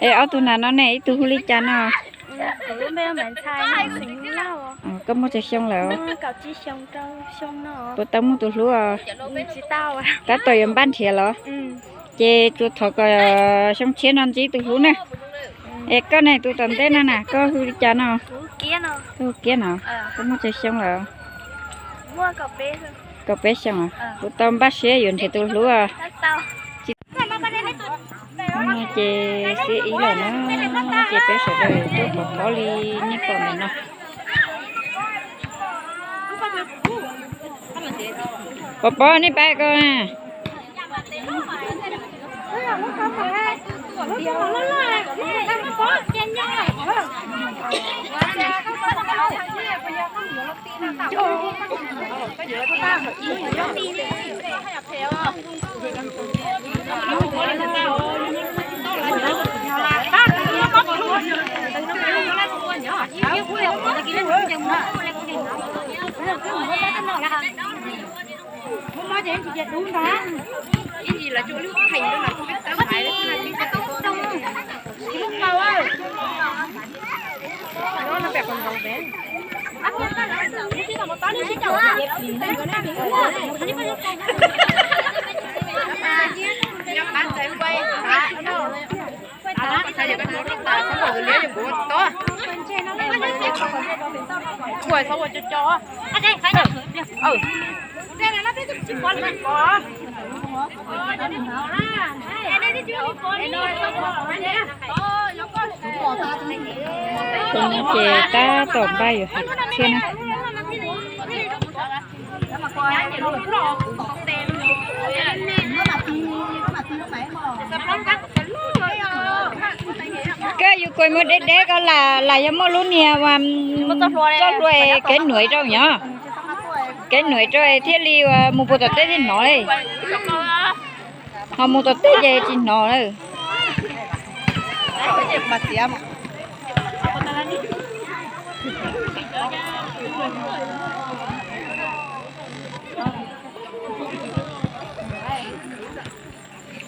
Es ob tug nas no ne ib tug hu li cas no? Koj muaj tsawg xyoo lawm? Puas tau muaj tus hlub? Tab tom yuav npaj nrhiav los? Ces tsuas thov kom xyoo tshiab no ntsib tus hlub na. Es koj ne, tus tom ntej no na, koj hu li cas no? Koj hu Kiab no. Koj muaj tsawg xyoo lawm? Kaum peb xyoo. Kuv tau npaj siab yuav nrhiav tus hlub. Ces xiab ib lawm na, ces peb sawv daws tuaj pov pob li nej pom ntawm no. Pov pob nej pab ko. Tus no ces tab tom npaj yuav hais thiab na. Koj yus kuas muag deb deb ko lam yog muaj lub niag txoj hlua kev nuav rau nyob. Kev nuav rau thiaj li mus puas tom teb thiaj hnov li. Ho mus tom teb ces tsis hnov lawm.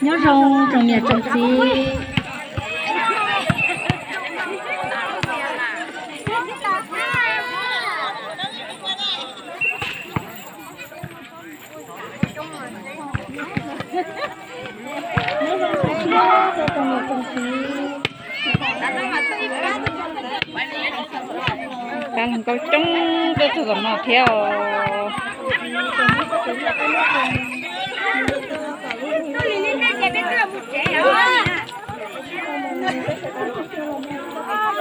Nyob zoo tsoom niam tsoom txiv. Pab hluas nkauj coob tuaj txog tom no thiab os.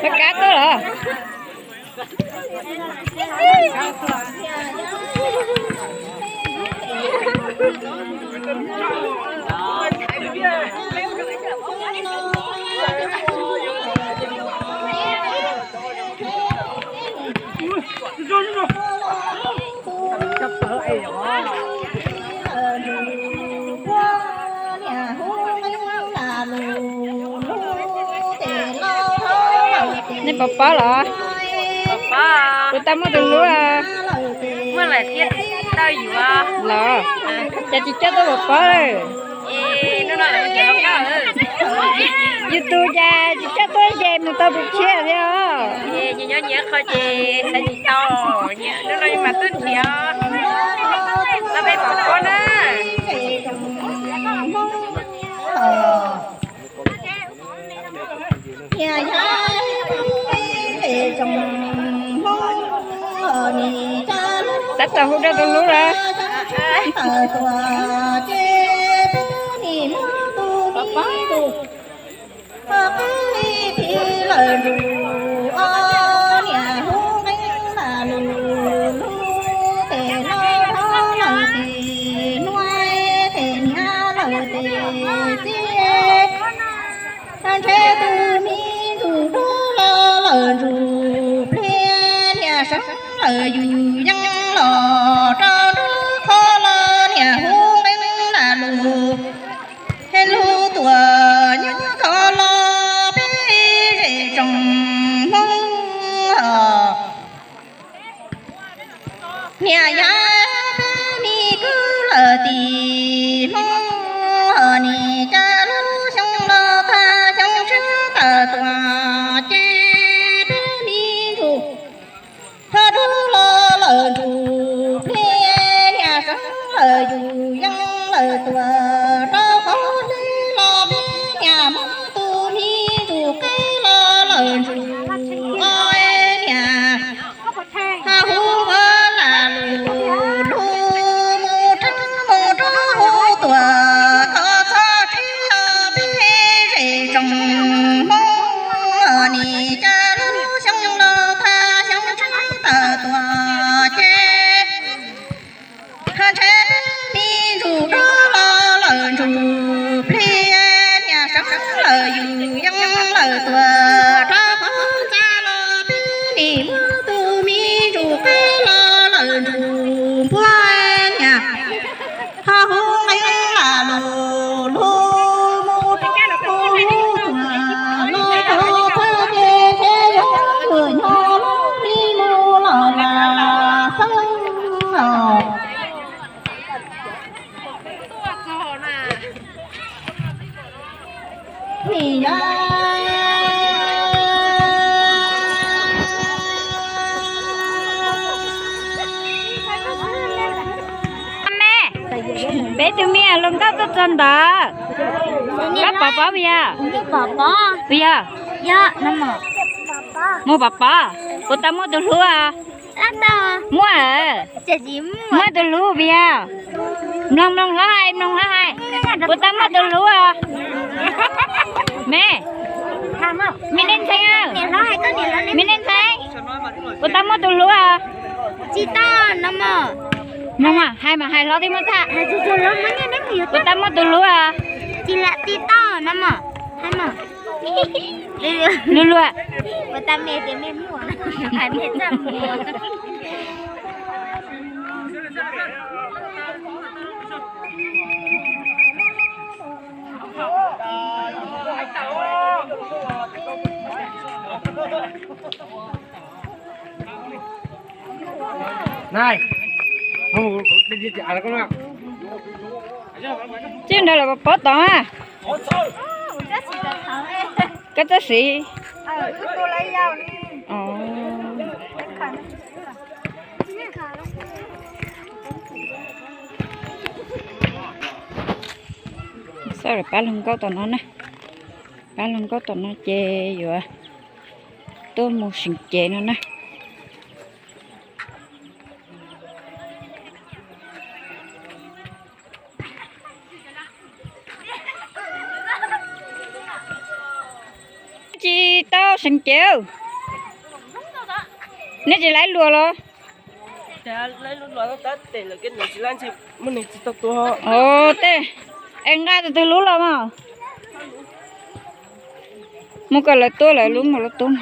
Pab kab tuaj los? Nej pov pob los? Kuv tau muaj tus hlub. Muaj lawm thiab tau yuav los? Cas tsis coj tuaj pov pob? Yus tus cas tsis coj tuaj ces mus tau tus tshiab thiab os. Nyias nyob nyias qhov ces xav tsis tau, nyias hnub no mas tuaj nrhiav. Los peb pov pob na. Tab tom hu rau tus hlub lawm. Ntshe tus me ntsuj duab los lawm ntsuj plig, niam seev lawm yus yeej los rau nruab qhov los niam hu nqeeb lam lus. Ntshe lub tuam nyob ko los peb zej tsoom Hmoob os. Niam yau peb me kwv lawm tim Hmoob, nim cas lub xyoo los tag xyoo tshiab tawm. Me, peb tug me hluas nkauj tuaj txog ntawd. Koj pom pov puas yog? Puas yog? Muaj pom pov? Puas tau muaj tus hlub? Muaj, muaj tus hlub puas yog? Mloog mloog hlob hais, mloog hlob hais. Puas tau muaj tus hlub? Me, me nej ntxhais, me nej ntxhais, puas tau muaj tus hlub? Tsis tau no mas. Mloog mas, hais mas hais hlob thiab muab txhaj. Puas tau muaj tus hlub? Tsis tau no mas. Hais mas. Luag luag. Tsis nrog lawv pov tod a. Koj txoj siv. Xauj lawm pab hluas nkauj tom no na. Pab hluas nkauj tom no ces yuav tuaj mus seem cev no na. Tsis tau seem cev. Nej tsis laib luas los? Os, tej es nqa tus twg lub los mas. Muab kom lawv tuaj lawv lub mus lub tub.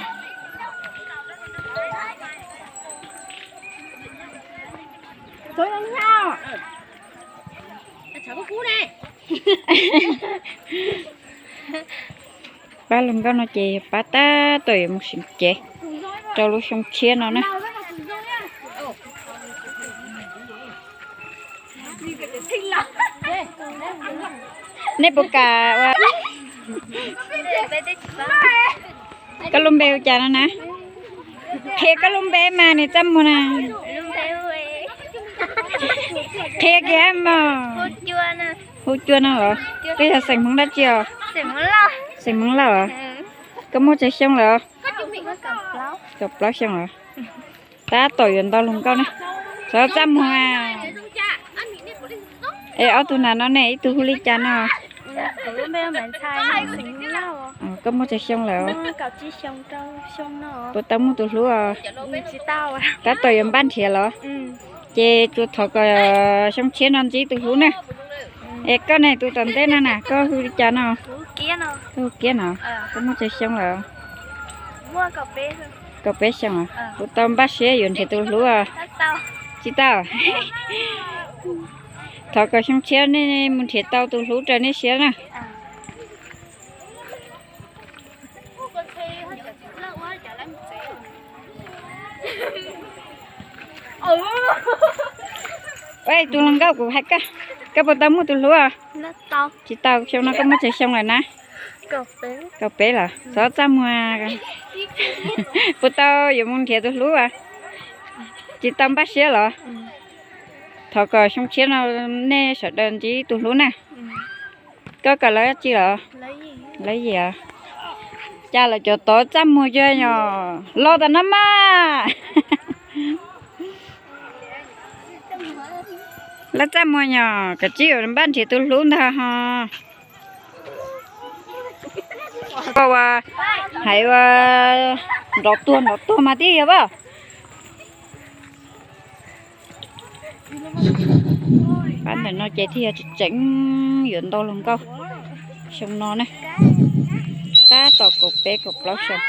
Pab hluas nkauj no ces pab tab tom yuav mus seem cev rau lub xyoo tshiab no na. Nej puas kam ua koj lub npe hu cas no na? Qhia koj lub npe mas nws txaj muag na. Qhia kiag mog. Hu Cua no los? Koj yog xeem Hmoob dab tsi os? Xeem Hmoob Lauj os. Koj muaj tsawg xyoo lawm? Kaum plaub xyoo lawm. Tab tom yuav ntau hluas nkauj ne. Xyov txaj muag. Es ob tug nas no ne, ib tug hu li cas no? Koj muaj tsawg xyoo lawm? Puas tau muaj tus hlub os? Tab tom yuav npaj nrhiav los? Ces tsuas thov kom xyoo tshiab no ntsib tus hlub na. Es koj ne, tus tom ntej no na, koj hu li cas no? Hu Kiab no. Koj muaj tsawg xyoo lawm? Kaum peb xyoo. Puas tau npaj siab yuav nrhiav tus hlub? Tsis tau. Thov kom xyoo tshiab nej mus nrhiav tau tus hlub raws nej siab na. Tus hluas nkauj, kuv hais koj, koj puas tau muaj tus hlub? Tsis tau. Xyoo no koj muaj tsawg xyoo lawm na? Kaum peb los? Xyov txaj muag. Puas tau yuav mus nrhiav tus hlub? Tsis tau npaj siab los? Thov kom xyoo tshiab no nej sawv daws ntsib tus hlub na. Koj kawm lawv dab tsi los? Lawv yim. Cas lawv cov tod txaj muag cuag yog los tas no mas. Lawv txaj muag yog koj tsis yuav npaj nrhiav tus hlub ntag ho. Koj ua hais ua nrov tuag nrov tuag mas tib yog pab. Pab ntawm no ces thiaj yog tseem tseem yuav ntau hluas nkauj xyoo no ne. Tab tom kaum peb kaum plaub xyoo.